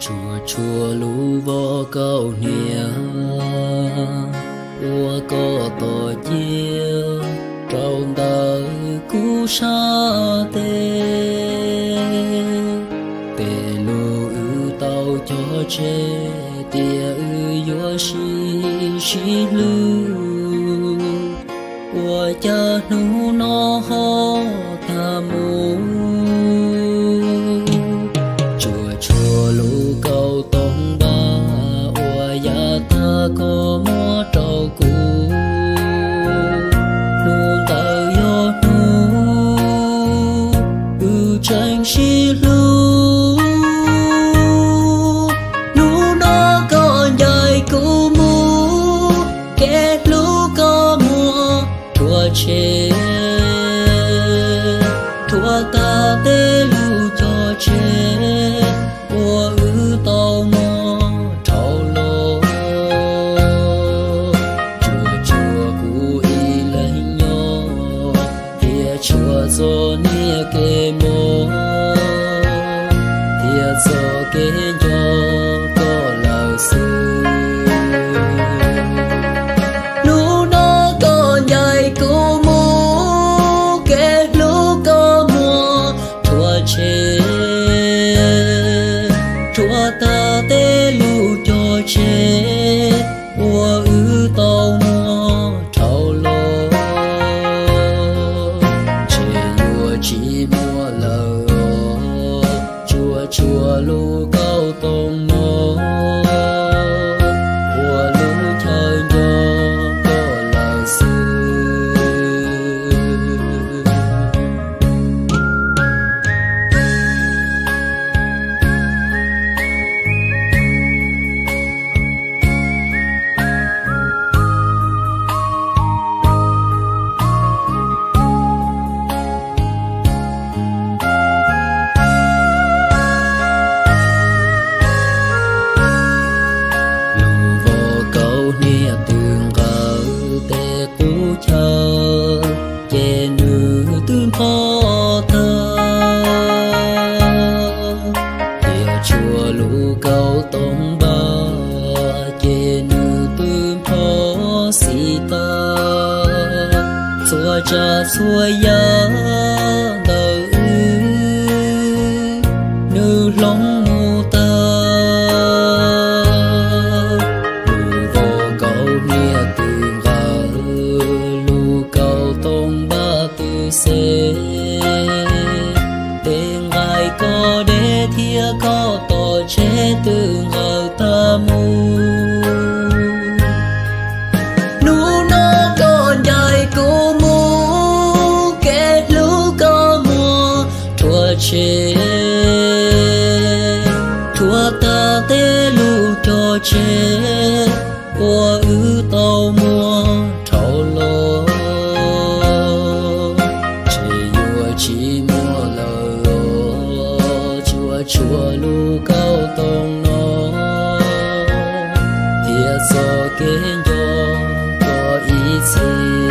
Tsuas tshuav lub voj kaus hniav uas koj tos cia rau ntawm kuv sab tes, tes lus wb tau cog tseg tias wb yuav sib sib hlub. Ua cas hnub no ho tag mus, tsuas tshuav lub kaus tooj npab uas yav tag koj muab rau kuv. Hnub ntawd yog hnub wb tseem sib hlub. Hnub no koj ncaim kuv mus, kev hlub koj muab rhuav tshem, rhuav tag tej lus cog tseg uas wb tau muaj dhau los. Tsuas tshuav kuv ib leeg nyob, thiab tshuav txoj niag kev mob, thiab txoj kev nco koj lawm xwb. Hnub no koj ncaim kuv mus, kev hlub koj muab rhuav tshem, rhuav tag tej lus cog tseg uas wb tau muaj dhau los. Ntshe yuav tsis muaj lawm os, tsuas tshuav lub kaus tooj no ua lub chaw nco koj lawm xwb. Lub voj kaus hniav twb nqawd tej qub chaw, ces nws twb npog tag. Thiab tshuav lub kaus tooj npab, ces nws twb npog xis tag. Txhua tsav txhua yam ntawm wb, nws hloov mus tag. Lub voj kaus hniav twb nqawd, lub kaus tooj npab twb xes, tej nqaij koj deb thiab koj tos tseg twb nqawd tag mus. Hnub no koj ncaim kuv mus, kev hlub koj muab rhuav tshem, rhuav tag tej lus cog tseg uas wb tau muaj dhau los. Ntshe yuav tsis muaj lawm os, tsuas tshuav lub kaus tooj no thiab txoj kev nco koj ib txhis.